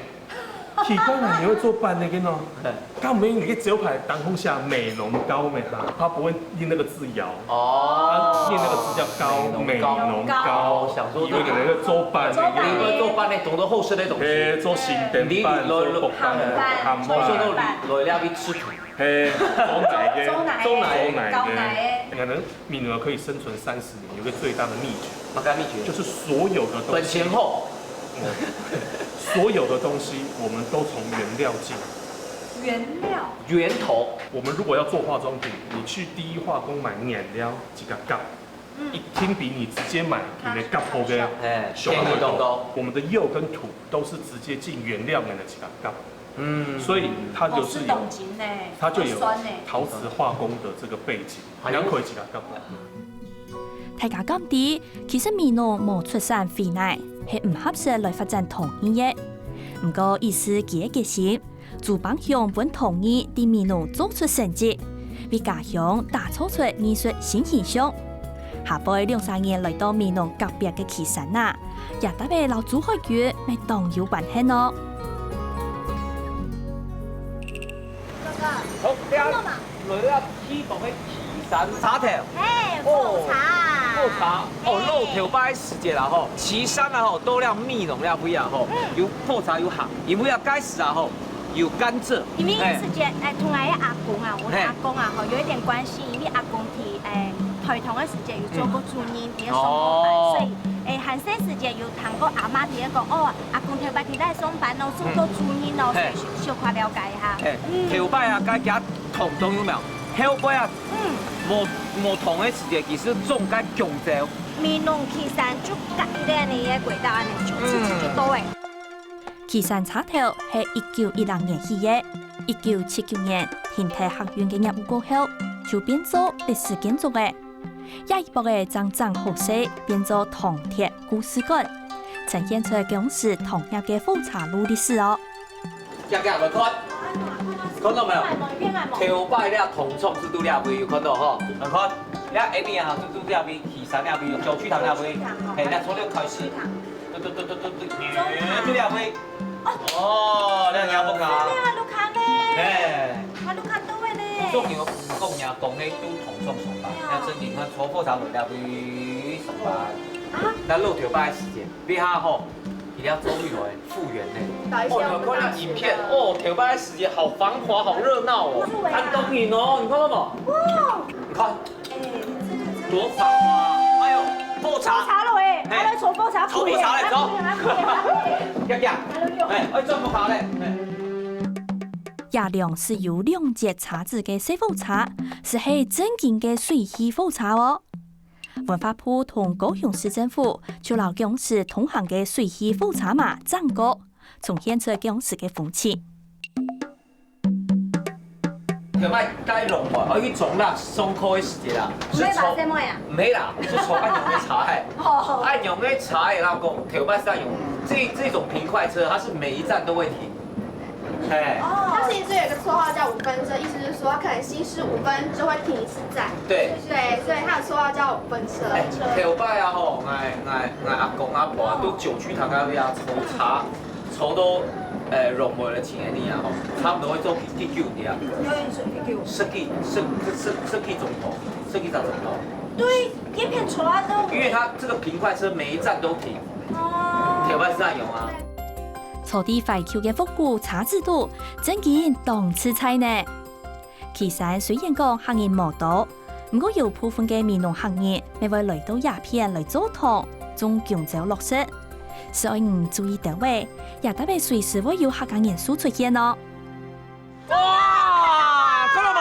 奇怪，你會做板个个喏？嗯。 該毋係你个招牌當中寫美濃窯咩哈？他不會念那個字窯，哦。他念那個字叫窯，美濃窯。美濃窯。想說以為可能是做板个，做板个。以為做板个，懂得厚實个東西。嘿，做新店板，你，你，做薄板，你，鹹板。我想到你來這位食土。嘿，做哪个？做，做哪个？做哪个？搞哪个？可能美濃窯可以生存三十年，有一個最大的秘訣。麼个秘訣？就是所有的東西。本錢厚。所有的東西，我們都從原料進。 原料。源頭。我們如果要做化妝品，你去第一化工買原料，自家夾，嗯。一定比你直接買你个夾好个，哎，小很多。便宜當多。我們的釉跟土都是直接進原料裡面的自家夾。嗯。所以它就是有，哦，是等級呢，它就有酸呢。陶瓷化工的這個背景。 還有可以自家夾。大家敢知，其實美濃無出產肥泥，係毋合適來發展糖業个。毋過，意思佢个決心，朱邦雄分糖業在美濃做出成績，為家鄉打造出藝術新形象。下背兩儕人來到美濃隔壁个旗山啊，也搭仔摎朱海軍乜當有關係哦。哥哥，好，看到嗎？ 來啊，去到个旗山茶頭。嘿，哦，泡茶。泡茶，哦，嘿。老頭擺時節啦吼，旗山啊吼，到了美濃了尾啊吼，嗯。有泡茶有行，因為啊，該時啊吼，有甘蔗。因為那個時節，嘿。哎，同𠊎个阿公啊，我的，嘿。阿公啊吼，有一點關係，因為阿公去，哎，台糖个時節有做過主任，嗯。也送過飯，哦。所以，哎，還細時節有聽過阿媽在該講，哦，阿公頭擺在該上班哦，做過主任哦，嗯。所以小，小可了解一下。嘿，嗯。頭擺啊，該家 糖當有名，後背啊，嗯。無，無糖个時節，其實種該弓蕉。美濃旗山就隔一个恁樣个軌道，恁樣就直直就到欸。嗯。旗山茶頭係一九一六年起个，一九七九年停忒客運个業務過後，就變做歷史建築欸。這一駁仔正整好勢，變做糖鐵故事館，呈現出當時糖業个火車路歷史哦。 行行來看，看到沒有？頭擺這糖廠就在這位，有看到吼？來看，這下面啊，就在這位，旗山這位，九曲堂這位，嘿，這從這開始，對對對對對對，就這位。哦，這個無錯。哎，啊，你較多个呢？我做牛，毋講呀，講个都同種上班，哎呀。那真正看坐火車落了去上班。啊？那落頭擺个時間，這下吼，一定要走路來復原呢。哦，你有看那影片，哦，頭擺个時間好繁華，好熱鬧哦，很多人哦，你看到無？哇！你看，哎，這個真的多繁華！哎呦，火車，火車了哎，哎，還來坐火車，坐火車來，走，快點，快點，快點。要要，哎，哎，轉火車嘞，哎。 這輛駛有兩節車子个細火車，斯係正經个水氣火車哦。文化部同高雄市政府就摎公司同行个水氣火車嘛整過，重現出公司个風情。頭擺戴龍門，愛去中壢上課个時節啦，毋係坐，毋係啦，毋係啦，係坐恁樣个車仔。哦。恁樣个車仔，然後講頭擺係恁樣，這，這種平快車，它是每一站都會停。 哎，哦，它其實有一個綽號叫五分車，意思是說它可能行駛五分就會停一次站。對。對，所以它的綽號叫五分車。哎，頭擺啊吼，𠊎，𠊎，𠊎阿公阿婆啊，都久居堂那邊啊，坐車，坐到，呃，龍門个前一年啊吼，差不多會坐幾久的啊？十幾，十，十，十幾鐘頭，十幾隻鐘頭。對，一片車都。因為它這個平快車每一站都停。哦。頭擺係恁樣啊。 坐在懷舊个復古車子肚，正經當自在呢。旗山雖然講客人無多，毋過有部分个美濃客人乜會來到這片來做糖，種弓蕉落食。所以你注意到未，這搭个隨時會有客家元素出現哦。哇，看到無？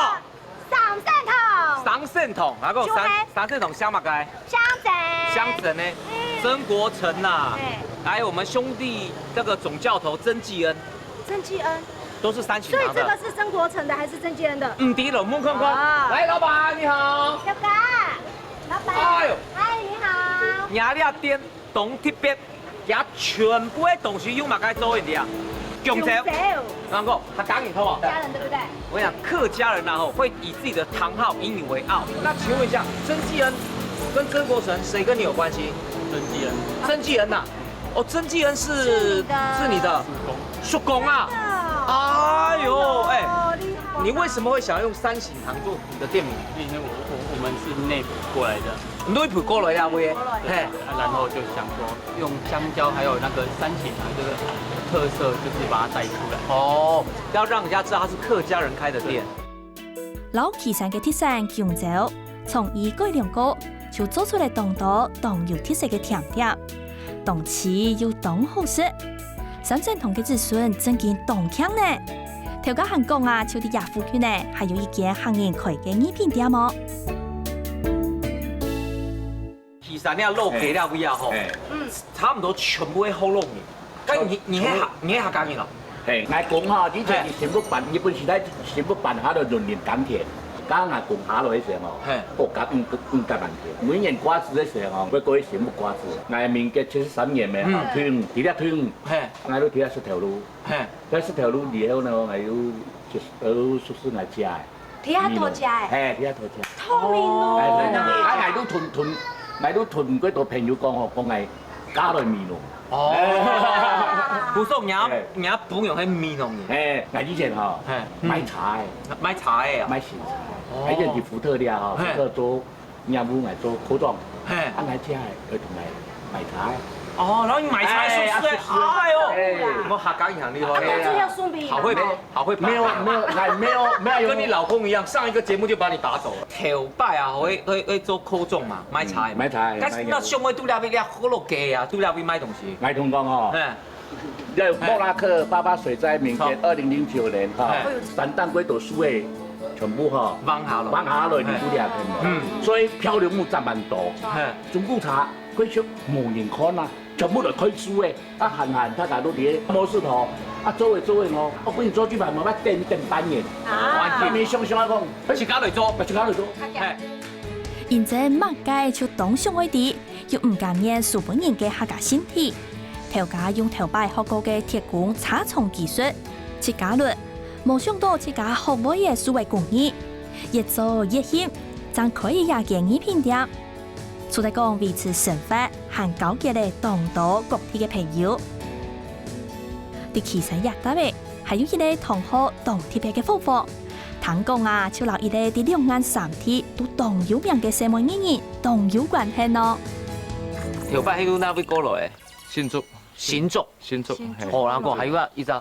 三線筒。三線筒，啊，講三，就係三線筒寫麼个？鄉鎮。鄉鎮呢？嗯。曾國城吶，哎。還有我們兄弟這個總教頭曾紀恩。曾紀恩。都是三型堂的。所以這個是曾國城的還是曾紀恩的？毋知囉，問看看。啊。來，老闆，你好。小哥，老闆。哎呦。嗨，你好。你這店 當特別，佢全部个東西用麼个做个啊？弓蕉。弓蕉。然後客家人好不好？客家人對不對？我跟你講，客家人啊吼，會以自己的堂號引以為傲。那請問一下，曾紀恩跟曾國城誰跟你有關係？曾紀恩。曾紀恩吶？哦，曾紀恩是，是你的。是你的。叔公。叔公啊？真的哦。哎呦，哎，哦，厲害。你為什麼會想要用三型堂做你的店名？因為我，我，我們是內埔過來的。 你都會陪過來啊，喂。嘿。啊，然後就想說用香蕉還有那個三型啊，這個特色就是把它帶出來。哦，要讓人家知道它是客家人開的店。摎旗山个特產弓蕉，創意改良過，就做出來當多當有特色个甜點，當趣又當好食。三線堂个子孫正經當慶呢！頭家還講啊，就在這附近呢，還有一間客人開个藝品店哦。 旗山這老街這位啊吼，嘿。嗯。差不多全部係學老人。該你，你係客，你係客家人哦？嘿，𠊎公吼，以前係新屋班，日本時代新屋班下來輪流耕田，該𠊎公下來个時候吼，嘿。哦，該毋，毋敢耕田。每年瓜子个時候吼，會過去新屋瓜子。𠊎民國七十三年个，嗯。退伍，佇遐退伍，嘿。𠊎就佇遐食頭路。嘿。該食頭路以後呢，𠊎又就，呃，叔叔來食个。 佇遐討食个。嘿，佇遐討食。討美濃。哎，對，對，對。啊，𠊎都同，同，𠊎都同幾多朋友講吼，講𠊎嫁來美濃。哦。哎。不是，你要，嘿。你要朋友係美濃人。嘿，𠊎以前吼，嘿，嗯。賣茶个。賣茶个啊？賣新茶。哦。𠊎以前佇福特裡啊吼，嘿。福特做業務，𠊎做科長。嘿。啊，𠊎姐會同𠊎買茶个。哦，然後你買茶送出來，哎，哎呦，哎。我客家人很厲害。啊，那這要送給你嗎？好會，好會把妹。沒有，沒有，哎，沒有，沒有。跟你老公一樣，上一個節目就把你打走了。頭擺啊，會，會，會做科長嘛，賣茶个嘛。嗯，賣茶个，但是賣茶个。該上尾佇哪位，你學老街啊，佇哪位賣東西？𠊎同你講吼，嗯。 在莫拉克八八水災，民國二零零九年哈，嘿。山頂幾多樹仔全部哈，橫下來。橫下來，你不了解嘛。嗯。所以漂流木佔蠻多。嘿。中古茶，過去無人看啊，全部來看樹仔，啊，閒閒大家都佇該摸石頭，啊，做个做个哦，我跟你做句話，我要等，等半年。啊。半年想想啊講，自家來做。自家來做。嘿。認真麼个就當想愛知， 又毋甘願輸分人个客家心態。頭家用頭擺學過个鐵工車床技術，自家輪，無想到自家學會个數位工藝，越做越興，正開一間藝品店。除了講維持生活，還交結了當多各地个朋友。在旗山這搭仔，還有一個同學當特別个復活，聽講啊，就摎一個在兩岸三地都當有名个細妹藝人當有關係哦。頭擺係對哪位過來个？新竹，新竹。新竹，新竹嘿，哦，然後還有一隻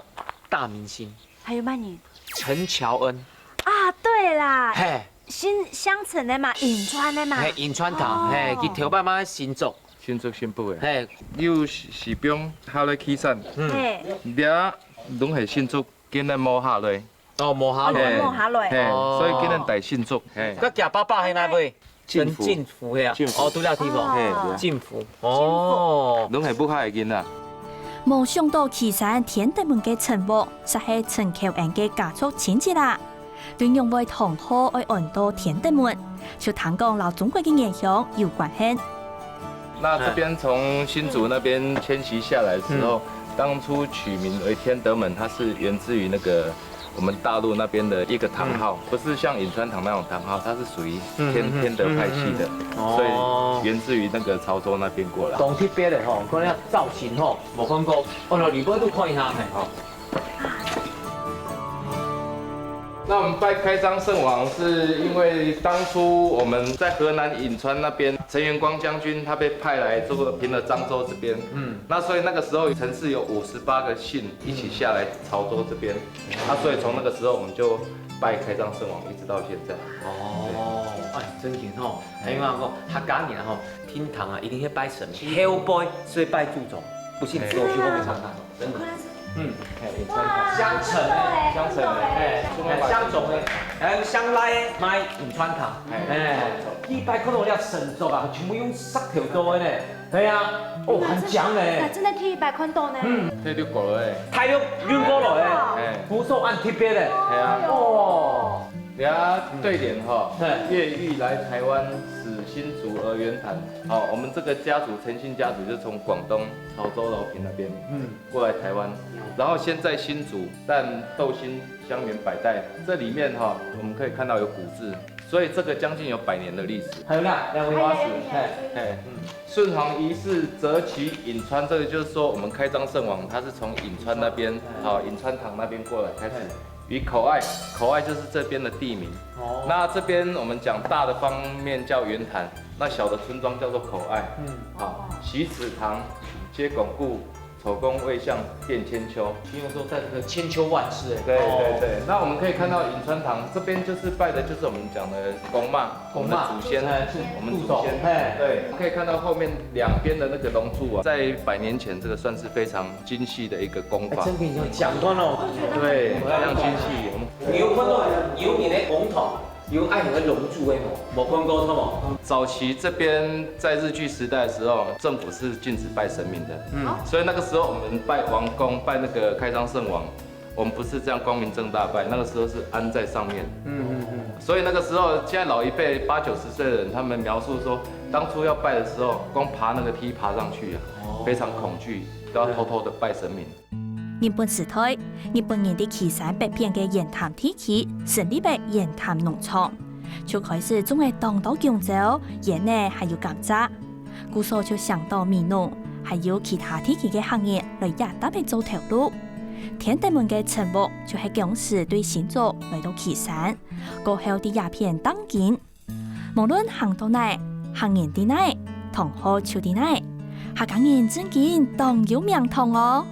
大明星還有麼人？陳喬恩，啊，對啦，嘿，新鄉城个嘛，銀川个嘛，嘿，銀川堂，哦嘿，佢頭擺嘛新竹，新竹新埔个，嘿，有西西邊、下來旗山，嗯，嘿，這攏係新竹，今日無下來，哦，無下哦，來，你無下來，嘿，哦所以今日在新竹，嘿，該佢爸爸係哪位？政府陳進福呀，政府哦，都了地方，嘿，哦對。進福，哦，攏係屋下个囡仔。無想到旗山天德門个陳屋，煞係陳喬恩个家族親戚啊！對仰會堂號愛安到天德門，就聽講摎中國个原鄉有關係。那這邊從新竹那邊遷徙下來之後，當初取名為天德門，它是源自於那個我們大陸那邊的一個堂號，不是像沅川堂那種堂號，它是屬於天天德派系的，所以源自於那個潮州那邊過來。當特別个吼，看這造型吼，無看過，哦，來裡背都看一下，嘿，好。那我們拜開漳聖王，是因為當初我們在河南沅川那邊，陳元光將軍他被派來這個平了漳州這邊，嗯，那所以那個時候陳氏有五十八個姓一起下來潮州這邊，那所以從那個時候我們就拜開漳聖王，一直到現在。哦，哎，真緊吼，還有講客家人吼，天堂啊，一定係拜神明，後背所以拜祖宗，不信你過去後面看看，真的。嗯，哎，沅川堂。鄉城的，鄉城的，哎，哎，鄉中的，還有鄉內的，買沅川堂，哎，一擺看到這神桌啊，全部用石頭做的呢，對啊，哦，很強呢。真的第一擺看到呢。這就過了哎。大陸運過來的，哎，福壽恁特別的。哎呀，哦，人家對聯哈嘿，越獄來台灣，始新竹而遠談。好，我們這個家族陳姓家族就從廣東潮州饒平那邊嗯，過來台灣，然後先在新竹，但鬥新鄉民百代。這裡面哈，我們可以看到有古字，所以這個將近有百年的歷史。還有啦，兩位還有老師，兩位哎，哎，順皇儀式擇取沅川，這個就是說我們開漳聖王，他是從沅川那邊，好，沅川堂那邊過來開始。與口愛，口愛就是這邊的地名。哦，那這邊我們講大的方面叫圓潭，那小的村莊叫做口愛。嗯，啊，洗祠堂、接鞏固、丑宮、未向、殿千秋。聽說在這個千秋萬世哎，對哦對對，那我們可以看到沅川堂這邊就是拜的就是我們講的公媽，我們的祖先，哎，是我們祖先。祖宗，哎，對，可以看到後面兩邊的那個龍柱啊，在百年前這個算是非常精細的一個工法。哎，真的有講過哦，對，非常精細。我們你有看到有名的公堂，有愛有个龍柱的無？無看過，好無？早期這邊在日據時代的時候，政府是禁止拜神明的，嗯所以那個時候我們拜王公，拜那個開漳聖王，我們不是這樣光明正大拜，那個時候是安在上面。嗯嗯嗯，所以那個時候，現在老一輩八九十歲的人，他們描述說，當初要拜的時候，光爬那個梯爬上去啊，非常恐懼，都要偷偷的拜神明。日本時代，日本人在旗山北片个圓潭地區成立个圓潭農場，就開始種了當多弓蕉、菸仔還有甘蔗。故所就想到美濃，還有其他地區个客人來這搭个做頭路。天德門个陳屋就係當時對新竹來到旗山，過後在這片釘根。無論行到哪，客人在哪，堂號就在哪，客家人真經當有名堂哦。